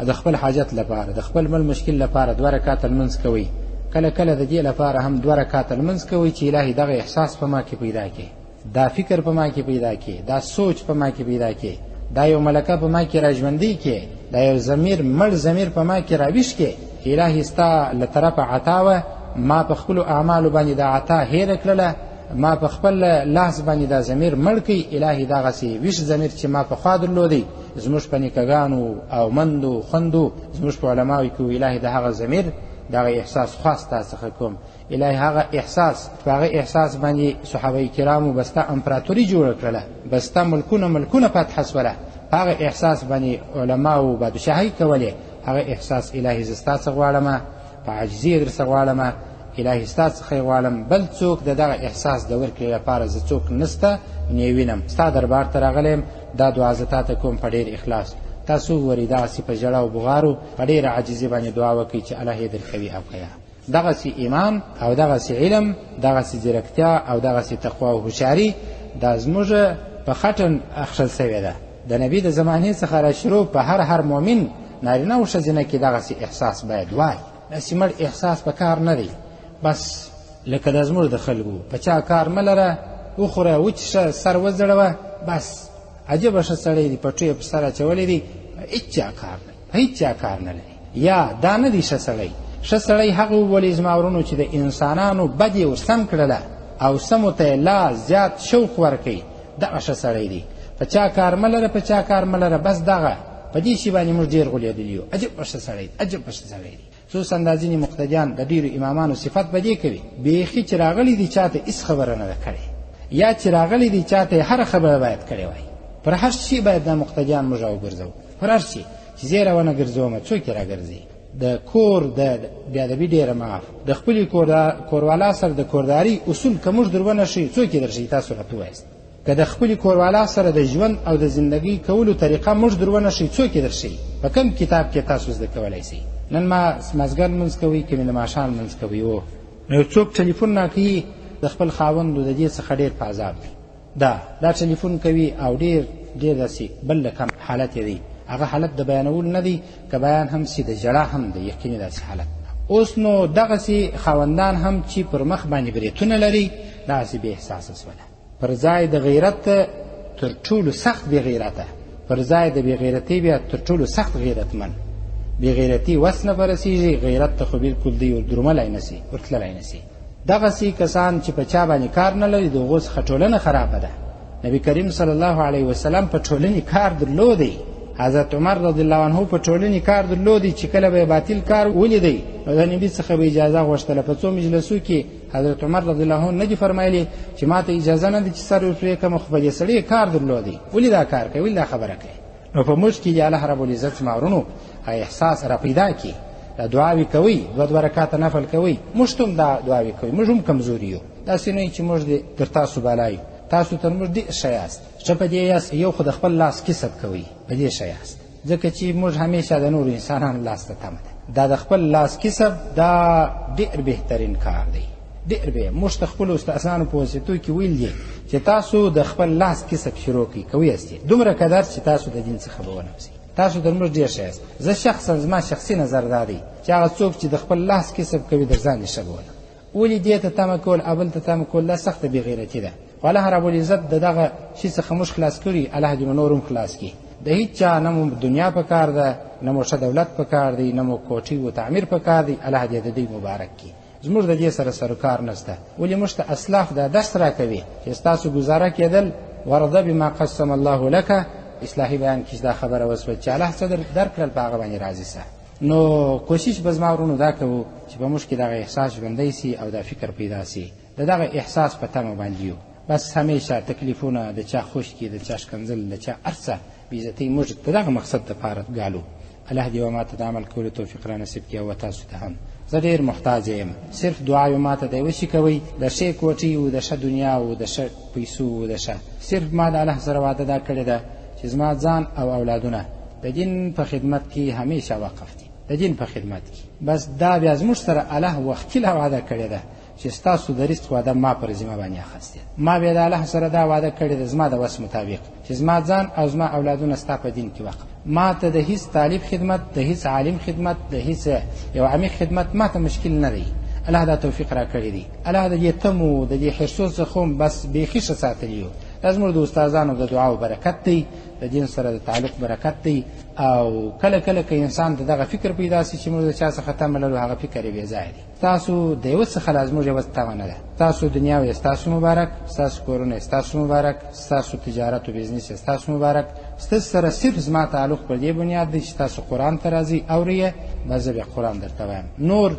د خپل حاجت لپاره، د خپل مل مشکل لپاره دوه رکعته لمونځ کوئ، کله کله د دې لپاره هم دوه رکعته لمونځ کوئ چې الهي دغه احساس په ما کې پیدا کړي، دا فکر په ما کې پیدا کړي، دا سوچ په ما کې پیدا کړي، دا یو ملکه په ما کې راژوندی کړي، دا یو ضمیر مړ ضمیر په ما کې راویښ کړي چې الهي ستا له طرفه عطا وه، ما په خپلو اعمالو باندې دا عطا هېره کړله، ما په خپل لاس باندې دا ضمیر مړ کړي، الهي دغسې ویښ ضمیر چې ما پخوا درلودی زموږ په نیکهګانو او مندو خوندو زموږ په علماو کې، الهي د هغه ضمیر دغه احساس خواست تا څخه کوم. الهي هغه احساس، په هغه احساس باندې صحابه کرامو بسته امپراتوري جوړه کړله، بسته ملکونه ملکونه فتح سوله، په هغه احساس باندې علماو بادشاهي کولې، هغه احساس الهي زه ستا څخه غواړم، په عاجزي یې درڅخه غواړم. الهي ستا څخه یې غواړم، بل څوک د دغه احساس د ورکړې لپاره زه څوک نسته نه وینم. ستا دربار ته راغلی یم، دا دعا زه تا ته کوم په ډېر اخلاص. تاسو وګورئ دغسې په ژړا او بغارو په ډېره عاجزي باندې دعا وکړئ چې الله یې درکوي او که یا. دغسې ایمان او دغسې علم، دغسې ځیرکتیا او دغسې تقوا او هوښیاري دا زموږ په خټه اخښل سوې ده. د نبي د زمانې څخه را شروع په هر هر مؤمن نارینه او ښځینه کې دغسې احساس باید وای. داسې مړ احساس په کار نه دی، بس لکه دا زموږ د خلکو په چا کار مه لره، وخوره وڅښه سر وځړوه، بس عجبه ښه سړی دی، پټو یې په سر اچولی دی، هېچا کار نه، هېچا کار نه لري. یا دا نه دی ښه سړی. ښه سړی هغه وبولئ زما ورونو چې د انسانانو بد یې ورسم کړله او سمو ته یې لا زیات شوق ورکوي، دغه ښه سړی دی. په چا کار مه لره، په چا کار مه لره، بس دغه په دې شي باندې موږ ډېر غولېدلي یو. عجبه ښه سړی دی، عجبه ښه سړی دی. خصوصا دا ځینې مقتدیان د ډېرو امامانو صفت به دې کوي، بیخي چې راغلي دي چاته هېڅ خبره نه ده کړې، یا چې راغلي دي چاته یې هره خبره باید کړې وای. پر هر شي باید دا مقتدیان موږ راوګرځوو، پر هر شي چې زه یې راونه ګرځوم څوک یې راګرځي. د کور د بېادبي ډېره معاف، د خپلې کوروالا سره د کورداري اصول که موږ در ونه ښیو څوک یې درښیي؟ تاسو راته ووایاست. که د خپلې کوروالا سره د ژوند او د زندګۍ کولو طریقه موږ در ونه ښیو څوک یې درښیي؟ په کوم کتاب کې تاسو زده کولی سئ؟ نن ما مازدیګر لمونځ کوئ که مې د ماښام لمونځ کوئ؟ و نو یو څوک ټلیفون راکوي د خپل خاوند د دې څخه ډېر په عذاب دی، دا ټلیفون کوي او ډېر ډېر داسې بل رقم حالت یې دی، هغه حالت د بیانولو نه دی، که بیان هم سي د ژړا هم دی، یقیني داسې حالت. اوس نو دغسې خاوندان هم چې پر مخ باندې برېتونه لري دغسې بې احساسه سوله، پر ځای د غیرت تر ټولو سخت بې غیرته، پر ځای د بې غیرتۍ بیا تر ټولو سخت غیرتمن. بې غیرتي وس نه په رسېږي، غیرت ته خو بلکل دی ور دروملی نه سي، ورتللی نه سي. دغسې کسان چې په چا باندې کار نه لري د هغو څخه ټولنه خرابه ده. نبی کریم صلی الله علیه وسلم په ټولنې کار درلودی، حضرت عمر رضی الله عنه په ټولنې کار درلودی چې کله به یې باطل کار ولیدی نو د نبي څخه به اجازه غوښتله. په څو مجلسو کې حضرت عمر رضی الله عنه نه دي فرمایلي چې ما ته اجازه نه ده چې سر ورپرې کړم، خو په دې سړي یې کار درلودی، ولې دا کار کوي، ولې دا خبره کوي؟ نو په موږ کې دې الله رب العزت زما ورونو احساس را پیدا کړي. دا دعاوې کوئ، دوه دوه رکعته نفل کوئ، موږ ته هم دا دعاوې کوئ، موږ هم کمزوري یو، داسې نه چې موږ دې تر تاسو بالا یو، تاسو تر موږ ډېر ښه یاست. ښه په دې یاست یو خو د خپل لاس کسب کوئ، په دې ښه یاست، ځکه چې موږ همیشه د نورو انسانانو لاس ته تمه ده. دا د خپل لاس کسب دا ډېر بهترین کار دی، ډېر به موږ ته خپلو استادانو په واسطو کې ویل دي چې تاسو د خپل لاس کسب شروع کړئ، کوئ یاست دومره قدر چې تاسو د دین څخه به ونه وځئ، تاسو تر موږ ډېر ښه یاست. زه شخصا زما شخصي نظر دا دی چې هغه څوک چې د خپل لاس کسب کوي در ځان یې ښه بولم. ولې دې ته تمه کول او بل ته تمه کول دا سخته بېغیرتي ده. خو الله رب العزت د دغه شي څخه موږ خلاص کړي، الله دې مو نور هم خلاص کړي. د هیچا نه مو دنیا په کار ده، نه مو ښه دولت په کار دی، نه مو کوټې و تعمیر په کار دی، الله دې د دوی مبارک کړي. زموږ د دې سره سرکار نشته. ولې موږ ته اسلاف دا درس راکوي چې ستاسو ګزاره کېدل ورضه بما قسم الله لک، اصلاحي بیان کې دا خبره وسوه چې الله څه درکړل په هغه باندې راضي سه. نو کوشش به زما ورونو دا کوو چې په موږ کې دغه احساس ژوندی سي او دا فکر پیدا سي، د دغه احساس په تمه باندې یو. بس همیشه تکلیفونه د چا خشکي، د چا ښکنځل، د چا هر څه بېعزتۍ موږ د دغه مقصد دپاره ګالو. الله دې و ماته د عمل کولو توفیق را نصیب کړي او تاسو ته هم. زه ډېر محتاج یم، صرف دعاوې ماته د یوه شي کوئ، د ښې کوټې او د ښه دنیا او د ښه پیسو او د ښه، صرف ما د الله سره وعده دا کړې ده چې زما ځان او اولادونه د دین په خدمت کې همیشه وقف دي، د دین په خدمت کې. بس دا بیا زموږ سره الله وختي لا وعده کړې ده چې ستاسو د رزق وعده ما پر ذمه باندې اخیستې ده. ما بیا د الله سره دا وعده کړې ده زما د وس مطابق چې زما ځان او زما اولادونه ستا په دین کې وقف. ما ته د هیڅ طالب خدمت، د هیڅ عالم خدمت، د هیڅ یو عمیق خدمت ما ته مشکل نه دی. الله دا توفیق را کړی دی. الله د دې تمو د دې حرصو څخه هم بس بیخي ښه ساتلی یو. دا زموږ د استادانو د دعاو برکت دی، د دین سره د تعلق برکت دی. او کله کله که انسان ته دغه فکر پیدا سي چې موږ د چا څخه تمه لرو، هغه فکر یې بېځایه دی. تاسو د یوه څخه لا زموږ یوه تمه نه ده. تاسو دنیا یې ستاسو مبارک، ستاسو کورونه یې ستاسو مبارک، ستاسو تجارت او بزنس یې ستاسو مبارک. ستاسو سره صرف زما تعلق پر دې بنیاد دی چې تاسو قرآن ته راځئ اورئ یې، بس زه بیا قرآن درته وایم. نور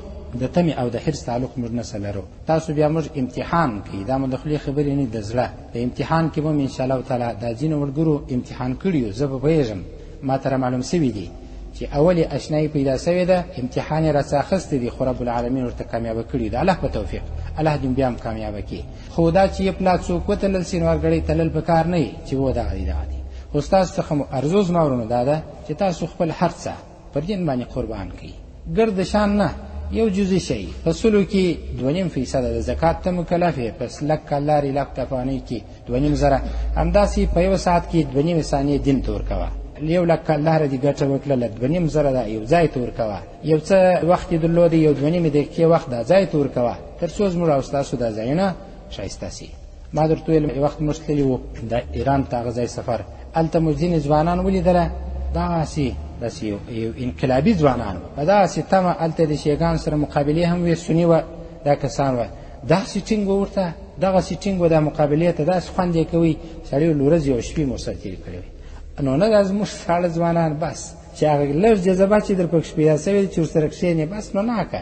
د تمې او د حرص تعلق موږ نه سره لرو. تاسو بیا موږ امتحان کوي، دا مو د خولې خبرې نه د زړه د امتحان کې به هم انشاءالله تعالی دا ځینو ملګرو امتحان کړي یو. زه به پوهېږم، ما ته را معلوم سوي دي چې اول یې اشنایي پیدا سوې ده، امتحان یې راڅخه اخیستی دی، خو رب العالمین ورته کامیابه کړي د الله په توفیق، الله دې بیا هم کامیابه کړي. خو دا چې یې پلا څوک وتلل سي نو هر ګړی تلل په کار نه وي چې و دغه دی دغه دی. خو ستاسو څخه مو ارزو زما ورونو دا ده چې تاسو خپل هر څه پر دین باندې قربان کړئ، ګرد شان نه، یو جزئی شی په سلو کې 2.5% د زکات ته مکلف یې، په لک کلدارې لک افغانۍ کې 2,500، همداسې په یو ساعت کې 2.5 ثانیې دین ته ورکوه. یو لک کلداره دې ګټه وکړله، 2,500 دا یو ځای ته ورکوه. یو څه وخت یې درلودی، یو 2.5 دقیقې وخت دا ځای ته ورکوه، تر څو زموږ او ستاسو دا ځایونه ښایسته سي. ما درته ویل یو وخت موږ تللي وو د ایران ته هغه ځای سفر، هلته مو ځینې ځوانان ولیدله، داسې داسې یو انقلابي ځوانان وو، په داسې تمه هلته د شیعګانو سره مقابلې هم وې، سني وه دا کسان وه، داسې ټینګ وه ورته، دغسې ټینګ وه دا مقابلې ته، داسې خوند یې کوي سړی ورځې او شپې مو ورسره تېرې کړې وې. نو نه دا زموږ ساړه ځوانان بس چې هغه لږ جذبه چې در پکښې پیدا سوې چې ورسره کښېنې بس نو ناکه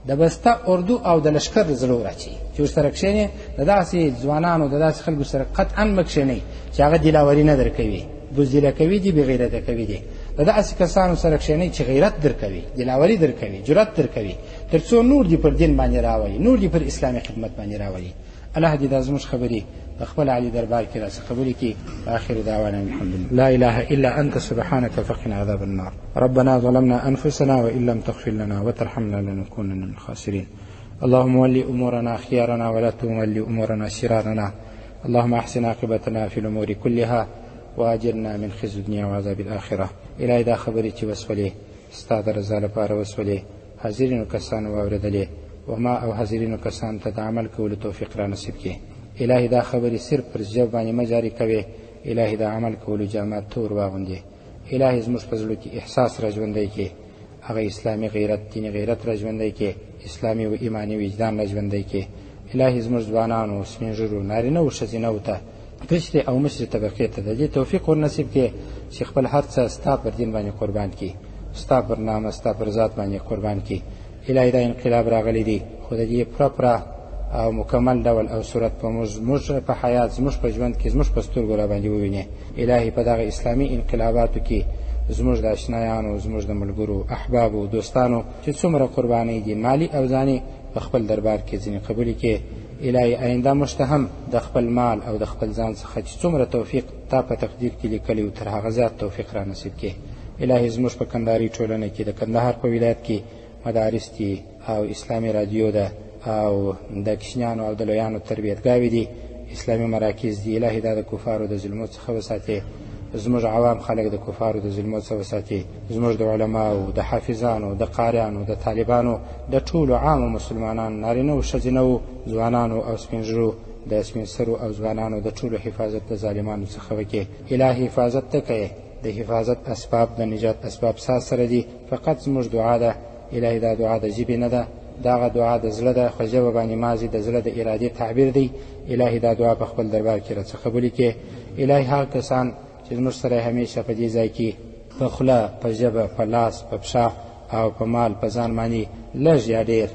د بسته اردو او د لښکر زړه وراچوي چې ورسره کښېنې. د داسې ځوانانو د داسې خلکو سره قطعا مه کښېنئ چې هغه دلاوري نه درکوي، بزدله کوي دي، بېغیرته کوي دي. د داسې کسانو سره کښېنئ چې غیرت درکوي، دلاوري درکوي، جرأت درکوي، تر څو نور دې پر دین باندې راولي، نور دې پر اسلامي خدمت باندې راولي. الله دې دا زموږ خبرې په خپل عالي دربار کې راڅخه قبولې کړي. آخر دعوانا الحمد لله. لا إله إلا أنت سبحانك فقنا عذاب النار. ربنا ظلمنا أنفسنا وإن لم تغفر لنا وترحمنا لنكونن من الخاسرين. اللهم ولي أمورنا خيارنا ولا تولي أمورنا شرارنا. اللهم أحسن عاقبتنا في الأمور كلها وأجرنا من خزي الدنيا وعذاب الآخرة. إلهي دا خبرې چې وسولې ستا د رضا لپاره وسولې، حاضرینو کسانو واورېدلې، وما او حاضرینو کسانو ته د عمل کولو توفیق را نصیب کړي. الهي دا خبرې صرف پر ژبه باندې مه جاري کوې، الهي د عمل کولو جامه تور واغوندې. الهي زموږ په زړه کې احساس را ژوندی کړي، هغه اسلامي غیرت، دیني غیرت را ژوندی کړي، اسلامي و ایماني وجدان را ژوندی کړي. الهي زموږ ځوانانو، سپین ږیرو، نارینه و ښځینه ته، کشرې او مشرې طبقې ته د دې توفیق ورنصیب کړي چې خپل هر څه ستا پر دین باندې قربان کړي، ستا پر نامه، ستا پر ذات باندې قربان کړي. الهي دا انقلاب راغلی دی، خو د دې پوره پوره او مکمل ډول او صورت په موږ په حیات، زموږ په ژوند کې، زموږ په سترګو را باندې وویني. الهي په دغه اسلامي انقلاباتو کې زموږ د اشنایانو، زموږ د ملګرو، احبابو، دوستانو چې څومره قربانۍ دي مالي او ځاني په خپل دربار کې ځینې قبولې کړي. الهي آینده موږ ته هم د خپل مال او د خپل ځان څخه چې څومره توفیق تا په تقدیر کې لیکلی و تر هغه زیات توفیق را نصیب کړي. الهي زموږ په کندهاري ټولنه کې، د کندهار په ولایت کې مدارس دي او اسلامي رادیو ده او د کوچنیانو او د لویانو تربیتګاوې دي، اسلامي مراکز دي. الهي دا د کفارو د ظلمو څخه وساتې، زموږ عوام خلک د کفارو د ظلمو څخه وساتې، زموږ د علماو، د حافظانو، د قاریانو، د طالبانو، د ټولو عامو مسلمانانو، نارینه و ښځینه و، ځوانانو او سپین ږیرو، د سپین سرو او ځوانانو د ټولو حفاظت د ظالمانو څخه وکړې. الهي حفاظت ته کوې، د حفاظت اسباب، د نجات اسباب ستا سره دي. فقط زموږ دعا ده، الهي دا دعا د ژبې نه ده، دغه دعا د زړه ده، خو ژبه باندې مازې د زړه د ارادې تعبیر دی. الهي دا دعا په خپل دربار کې راڅخه قبولې کړې. الهي هغه کسان چې زموږ سره همیشه په دې ځای کې په خوله، په ژبه، په لاس، په پښه او په مال، په ځان باندې لږ یا ډېر،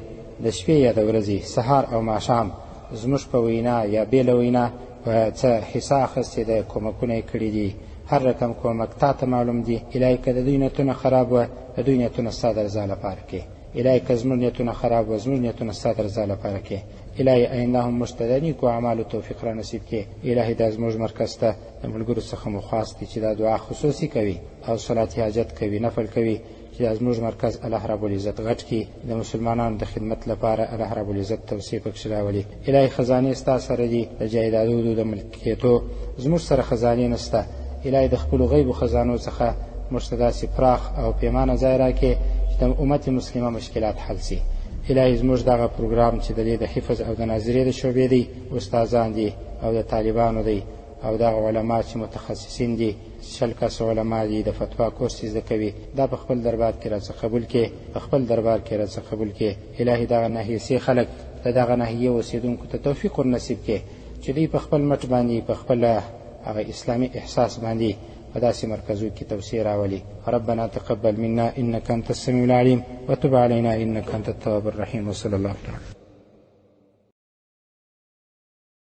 د شپې یا د ورځې، سهار او ماښام زموږ په وینا یا بې له وینا په څه حصه اخیستې ده، کومکونه یې کړي دي، هر رقم کومک تا ته معلوم دي. الهي که د دوی نیتونه خراب وه، د دوی نیتونه ستا د رضا لپاره کړې. الهي که زموږ نیتونه خراب وه، زموږ نیتونه ستا د رضا لپاره کړې. الهي آینده هم موږ ته د نیکو اعمالو توفیق را نصیب کړې. الهي دا زموږ مرکز ته د ملګرو څخه مو خواست دی چې دا دعا خصوصي کوي او صلات حاجت کوي، نفل کوي، چې دا زموږ مرکز الله رب العزت غټ کړي، د مسلمانانو د خدمت لپاره الله رب العزت توسعه پکښې راولي. الهي خزانې ستا سره دي، د جایدادونو د ملکیتو زموږ سره خزانې نشته. الهي د خپلو غیبو خزانو څخه موږ ته داسې پراخ او پیمانه ځای راکړې چې د امت مسلمه مشکلات حل سي. الهي زموږ دغه پروګرام چې د دې د حفظ او د ناظرې د شعبې دی، استادان دي او د طالبانو دی او دغه علما چې متخصصین دي، 20 کسه علما دي، د فتوا کورس زده کوي، دا په خپل دربار کې راڅخه قبول کړې، په خپل دربار کې راڅخه قبول کړې. الهي دغه ناحیې خلک، د دغه ناحیې اوسېدونکو ته توفیق ورنصیب کړې چې دوی په خپل مټ باندې، په خپل هغه اسلامي احساس باندې په داسې مرکزو کې توسعه راولي. ربنا تقبل منا انك انت السميع العليم وتب علينا انك انت التواب الرحيم وصلى الله تعالى.